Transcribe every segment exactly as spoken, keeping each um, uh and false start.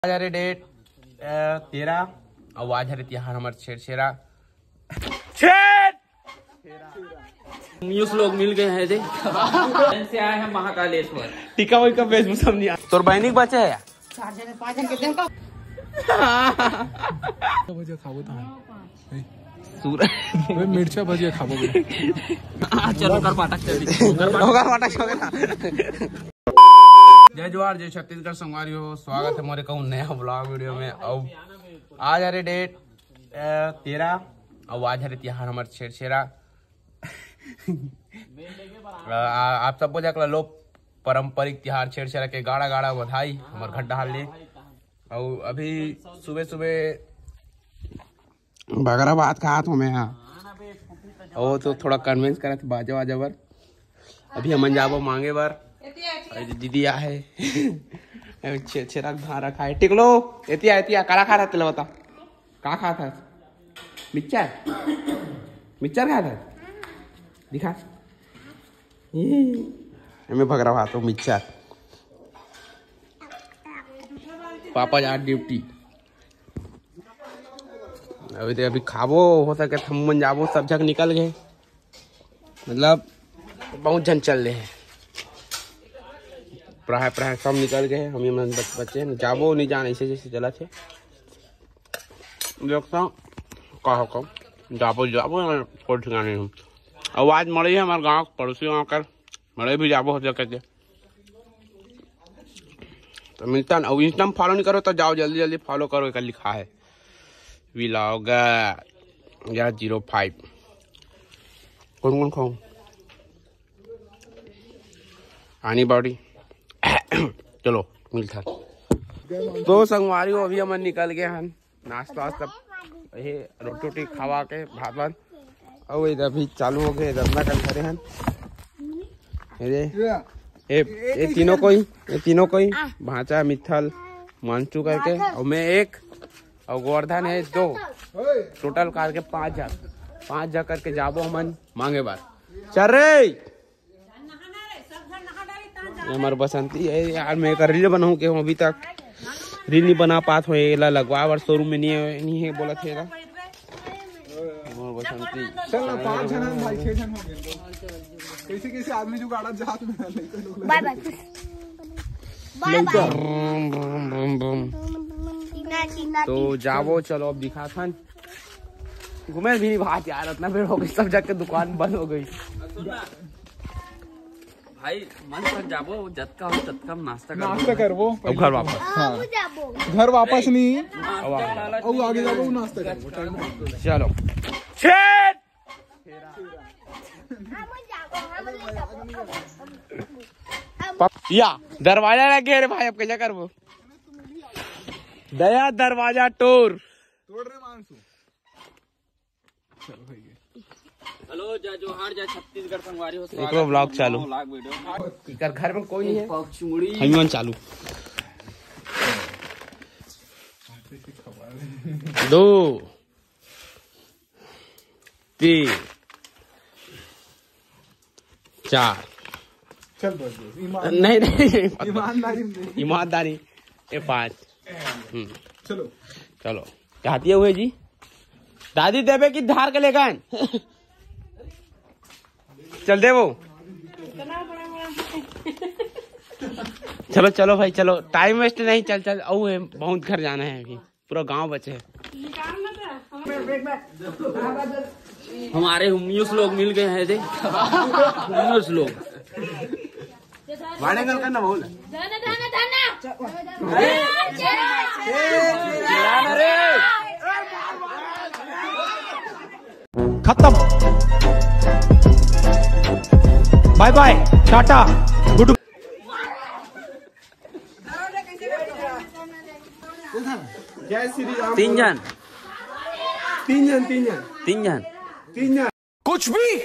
आज हरे डेट तेरह, और आज हरे तिहार हमर छेरछेरा। छेर न्यूज लोग मिल गए हैं दे। से आए हैं महाकालेश्वर। टीका वही का वेशभूषा नहीं आ। तोर बहनी के बच्चा है यार। चार जने, पाँच जन के देंगे। भजिया खाबो तो है। सूर। मिर्चा भजिया खाबो बे। चलो कर पाठक चल। ओकर पाठक हो गया। जय जोहार, जय छत्तीसगढ़ संगवारी हो, स्वागत है मोरे कहूँ नया ब्लॉग वीडियो में। और आज हरे डेट तेरह, और आज हरे तिहार हमर छेरछेरा। आ, आ, आप सबो जग ला लो पारंपरिक तिहार छेरछेरा के गाड़ा गाड़ा बधाई हमर घर डहार ले। और अभी सुबह सुबह बगरा भात खात हो मैं, हाँ। वो तो थोड़ा कन्विंस करत बाजा वाजा बर। अभी हमन जाबो मांगे बर। अरे दीदी आ है। छे-, छेरा के भारा खाए। टिकलो, एतिया, एतिया, काला खा रहा तेला बता। का खात हस? मिक्सचर? मिक्सचर खात हस? दिखा। एमे भगरा भात हो, मिक्सचर। पापा जा ड्यूटी। अभी तो अभी खाबो, हो सके त हमन जाबो, सब झक निकल गए। मतलब बहुत झन चल रहे हैं, प्राय प्राय सब निकल गए हैं। हम ही मन बच, बचे हैं, जाबो नहीं जान ऐसे जैसे चला थे। देखता हूँ का हो कब जाबो, जाबो या कोई ठिकाना नहीं। और आज मड़ई है हमारे गाँव, पड़ोसी गाँव कर मड़ई भी जाबो हो सके थे। तो मिलता ना, अब Insta में फॉलो नहीं करो तो जाओ जल्दी जल्दी फॉलो करो, एक लिखा है व्लॉगर या ज़ीरो फ़ाइव। कौन कौन खाऊं? आनी बॉडी। चलो मिलता। तो संगवारी हो, अभी हमन निकल गए हन नाश्ता वास्ता, ये रोटी वोटी खावा के भात वात। और इधर भी चालू हो गए, धंधा कर खड़े हन। ये दे। ये, ये तीनों कोई, ये तीनों कोई भांचा मित्थल मानचू करके, और मैं एक, और गोवर्धन है दो, टोटल करके पांच जग, पांच जग करके जाबो हमन मांगे बर। चल रे। ये हमार बसंती है यार, मैं एकर रील बनाऊं के हूँ, अभी तक रील नहीं बना पात हो। एला लगवा बर शोरूम में नहीं है, नहीं है बोलत हे एला। हमार बसंती। चल ना, पाँच जन हैं भाई, छह जन हो गए। कैसे कैसे आदमी जुगाड़ा जात में है, लइका लोग। बाय बाय, खुश। Bye bye. Boom, boom, boom, boom. Tina, Tina, तो टीना। जाबो, चलो अब दिखाथन। घूमे भी नहीं भात यार, इतना बेर हो गई, सब जाके दुकान बंद हो गई। भाई, मन थक जाबो, जतका हो ततका हम नाश्ता कर नाश्ता करबो। अब घर वापस। हाँ। घर वापस नहीं। अब आगे जाबो, नाश्ता करबो। चलो। छेद। या, दरवाजा लगे रे भाई, अब कैसे करबो? दया दरवाजा टोर। तोड़ रे मानसू। चलो, भैया। हेलो, जय जोहार, जय छत्तीसगढ़ संगवारी हो, स्वागत एकरो है vlog चालू। Vlog video। इकर घर में कोई नहीं है। पक्ष मुड़ी। हनुमान चालू। दो, तीन, चार। चल बस, बस। ईमान-, नहीं, नहीं, नहीं, ईमानदारी में। ईमानदारी। ये पाँच। हम्म। चलो। चलो। चाहती है हुए जी? दादी देवे की धार के लेकर। चल देवो। चलो, चलो भाई, चलो। Time waste नहीं, चल, चल। अउ बहुत घर जाना है अभी। पूरा गांव बचे है। हमारे हुमियूस लोग मिल गए हैं, देख। हुमियूस लोग। वाड़े गल करना बहुत है। खत्म। बाय बाय, टाटा, गुड। जय श्री राम। तीन जन। तीन जन, तीन जन। तीन जन। तीन जन। कुछ भी।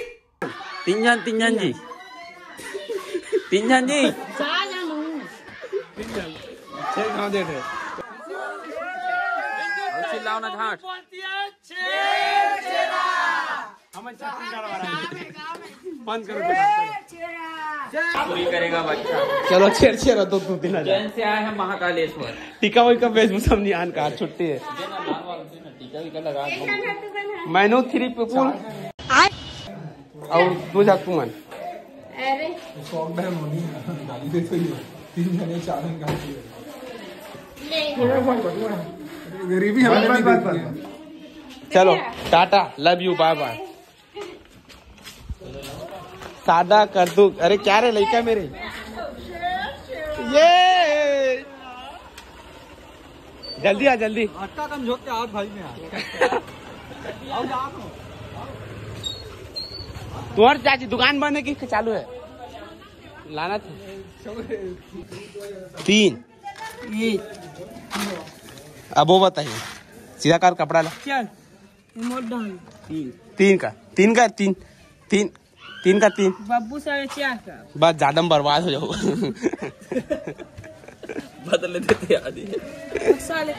तीन जन, तीन जन जी। तीन जन जी। तीन जन। छह कहाँ दे रहे? चिल्लाओ ना झाट। बंद करो। पूरी करेगा बच्चा। चलो, छेड़ छेड़ दो, दो तीन हजार। जैन से आए हैं महाकालेश्वर। टीका वीका वेशभूषा में नहीं आन का, छुट्टी है। देना, लाल वाला देना, टीका वीका लगा दो। मैनू थ्री पे कौन? और दो जा तुमन। अरे। शौक है मोनी, गाली दे तो ये। तीन जने, चार जने गाली दे। गरीबी हमें भी देती है। चलो, टाटा, लव यू, बाय बाय। सादा कर दू। अरे क्या रे लइका मेरे, ये जल्दी आ, जल्दी। आटा कम झोंक के हाथ भाई में आ। आओ, जाओ। तुम्हारी चाची दुकान बंद है कि चालू है? लाना था। तीन। अब वो बताइए, सीधा कर कपड़ा ला। चल। तीन। तीन का, तीन का, तीन, तीन, तीन का तीन। बब्बू साढ़े चार का। बस ज्यादा में बर्बाद हो जाओ। बदले देते आदि। साले।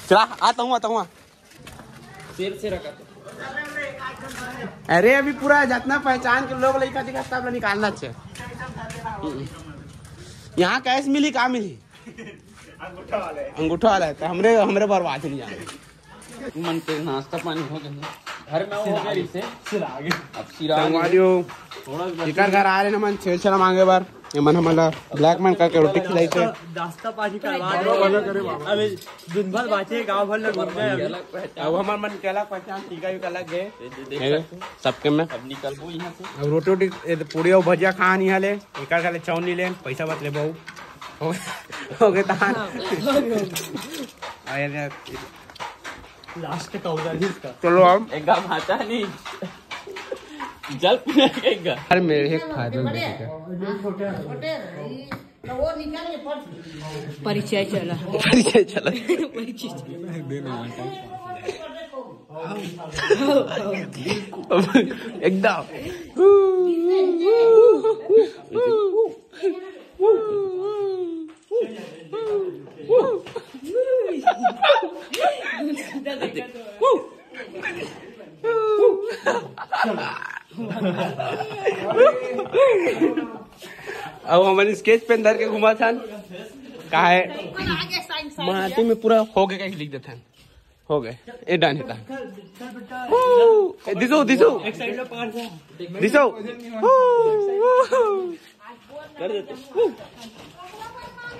चला, आता हूँ, आता हूँ। शेर से रखा। अरे अभी पूरा जितना पहचान के लोग लइका दिखा सब निकालना चाहिए। यहाँ कैश मिली, का मिली? अंगूठा वाला है, तो हमरे, हमरे बर्बाद नहीं जाए। मन के नाश्ता पानी हो गया, घर में हो गया इसे। अब सिरा संगवारी हो, थोड़ा सा एकर घर आ रहे ना मन छेल छेला मांगे बर, ये मन हमला ब्लैक मैन करके रोटी खिलाई थे। नाश्ता पानी का बाद में अभी दिन भर बाचे, गांव भर लोग घूम गए अभी। अब हमार मन केला पहचान टीका भी अलग है। सबके में अब निकलबो यहाँ से। अब रोटी वोटी, ये तो पूरी और भजिया खान यहाँ ले, एकर खाले चाउनी ले, पैसा मत ले बहू। हो, हो गए तहान। अरे, लास्ट का उधार ही इसका। चलो अब। एक गाँव भाता नहीं। जल पीने के एक गाँव। अरे मेरे एक फायदा नहीं है। परिचय चला। परिचय चला। परिचय चला। एकदम। अब हमन स्केच पेन धर के घुमा थन। का है? माटी में पूरा हो गए, कहीं लिख देथन। हो गए, ये डन है। हू, ए, दिसो, दिसो। दिसो। हू, हू। कर देते। हू।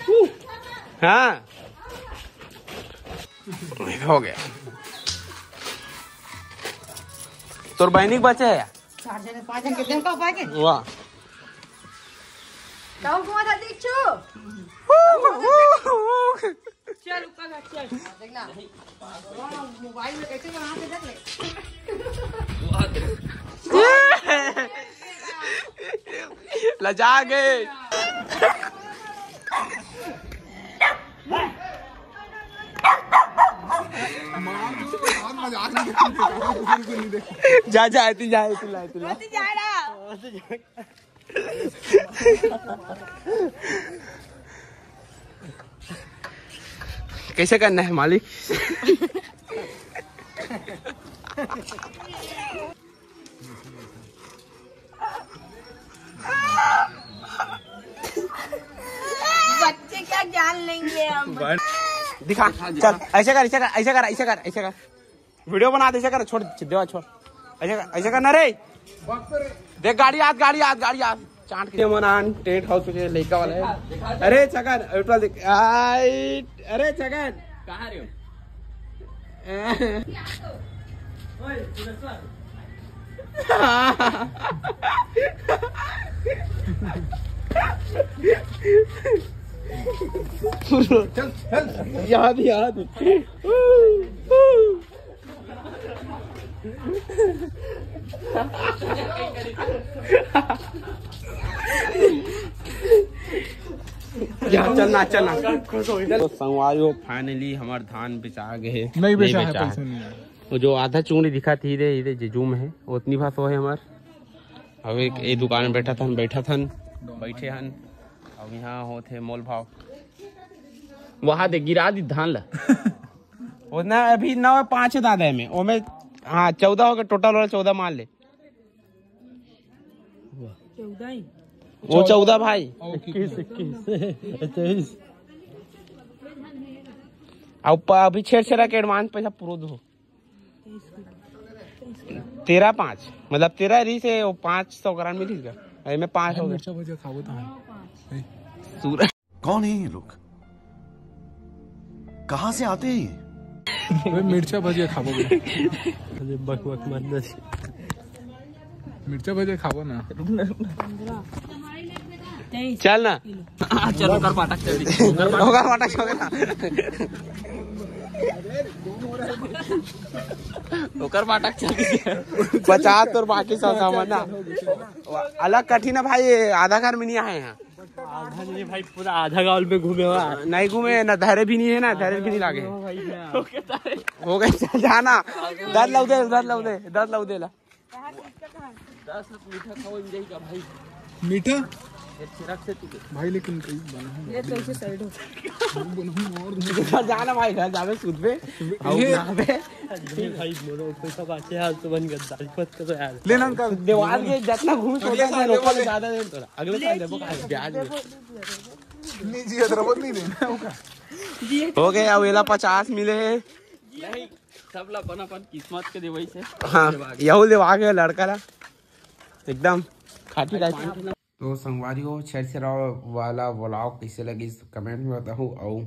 हू। हाँ। हो गया। तोर बहनी के बच्चा है? चार जने, पाँच जन के देम का पाके? वाह। ताऊ को मत दीक्षु। चल, ऊपर बैठ, चल। देखना। मोबाइल में कैसे बना के देख ले। लजा गए। जा, जा, तू जा, तू ला, तू ला। कैसे करना है मालिक? बच्चे क्या ज्ञान लेंगे हम? दिखा, चल, ऐसे कर, ऐसे कर, ऐसे कर, ऐसे कर, ऐसे कर। वीडियो बना दे, ऐसे कर, छोड़, देवा छोड़, ऐसे कर, ऐसे कर ना रे। देख गाड़ी आत, गाड़ी आत, गाड़ी आत, चाट के मनान टेंट हाउस में लइका वाला है। अरे छगन, उठा देख, आई, अरे छगन। कहाँ रे हो? याद, याद। चल ना, चल ना। तो संगवारी हो, finally हमार धान बेचा गए हे। नहीं बेचा है, बेचा है। पैसा नहीं आया। वो जो आधा चुंगड़ी दिखा थी रे, इधर जे जूम है, वो उतनी भास हो है हमार। अब एक ए दुकान में बैठा था, बैठा था, बैठे हन। अब यहाँ होत हे मोल भाव। वहाँ दे गिरा दी धान ला। उतना अभी नौ पाँच है दादा में, ओमे, हाँ, चौदह हो गए total, वाला चौदह मान ले। चौदह ही। वो चौदह भाई। इक्कीस, इक्कीस, तेईस। अब प-, अभी छेरछेरा के एडवांस पैसा पूरा दो। तेरह पाँच, मतलब तेरह रही से वो पाँच सौ ग्राम मिल गया। अरे मैं पाँच हो गया। मिर्चा भजिया खाबो तो है। सूर- कौन है ये लोग? कहाँ से आते हैं ये? मिर्चा भजिया खाबो। अरे बक बक मत दस। मिर्चा भजिया खाबो ना। चल ना। चल, ओकर पाटक चल। ओकर पाटक चल ना। ओकर पाटक चल। पचास तोर बाकी सब सामान ना। अलग कठिन है भाई, आधा घर में नहीं आए हैं। आधा नहीं भाई, पूरा आधा गांव में घूमे हुआ। नहीं घूमे ना, धरे भी नहीं है ना, धरे भी नहीं लागे। हो गए, चल जाना। दस लौ दे, दस लौ दे, दस लौ दे ला। मीठा भाई, लेकिन कई बनहूं। ये तो ऐसे साइड हो। बनहूं और घर जाना भाई, घर जावे सूत पे। ये भाई, मोरो पैसा बाचे, हाल तो बन गया, दाल पत का तो यार। लेना का दीवार के जितना घूम सोचा है, लोकल ज्यादा दे तो अगले साल देबो, ब्याज में। नहीं जी, अदर बोल नहीं देना होगा। हो गए, अब एला पचास मिले हैं। सब ला अपन अपन किस्मत के देवई से। हाँ, यहू देवा के लड़का ला एकदम खाटी खाटी। तो संगवारी हो, छेरछेरा वाला व्लॉग कैसे लगिस, कमेंट में बताहू। अउ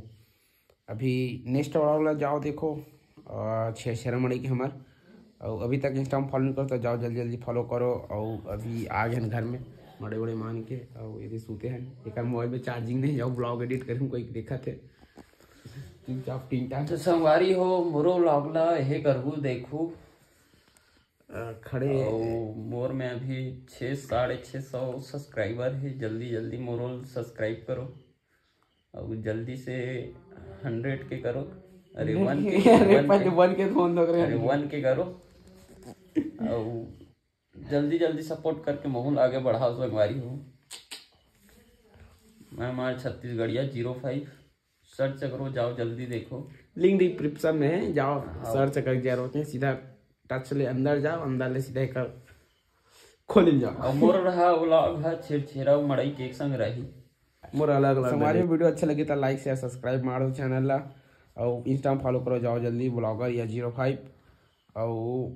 अभी नेक्स्ट व्लॉग ला जाओ देखो, अ, छेरछेरा मड़ई के हमर। अउ अभी तक इंस्टा में फॉलो नहीं करो तो जाओ, जल्दी जल्दी फॉलो करो। अउ अभी आ गए हैं घर में मड़ई वड़ई मान के, अउ ये सूते हैं। एक मोबाइल में चार्जिंग नहीं, जाओ व्लॉग एडिट करूँ, कोई देखा थे। चुपचाप टीन टान। तो संगवारी हो, मोरो व्लॉग ला हे करहू देखू। अ, खड़े अउ मोर में अभी छः, साढ़े छः सौ सब्सक्राइबर है। जल्दी जल्दी मोरो सब्सक्राइब करो, अउ जल्दी से हंड्रेड के करो। अरे, वन के, अरे, वन पहले के, वन के फोन लग रहे अरे, हैं। वन के करो, अउ जल्दी जल्दी सपोर्ट करके महू ला आगे बढ़ाओ संगवारी हो। मैं हमारे छत्तीसगढ़िया ज़ीरो फ़ाइव सर्च करो, जाओ जल्दी देखो। लिंक डिस्क्रिप्शन में है, जाओ हाँ। सर्च कर जरूरत नहीं, सीधा टच ले अंदर जाओ, अंदर ले सीधा एक खोल जाओ। अउ मोर रहा व्लॉग है छेरछेरा मड़ई के एक संग रही। मोर अलग अलग संगवारी हो, वीडियो अच्छा लगे तो लाइक शेयर सब्सक्राइब मारो चैनल ला, अउ इंस्टा में फॉलो करो, जाओ जल्दी ब्लॉगर या ज़ीरो फ़ाइव। अउ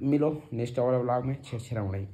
मिलो नेक्स्ट वाला व्लॉग में छेरछेरा मड़ई।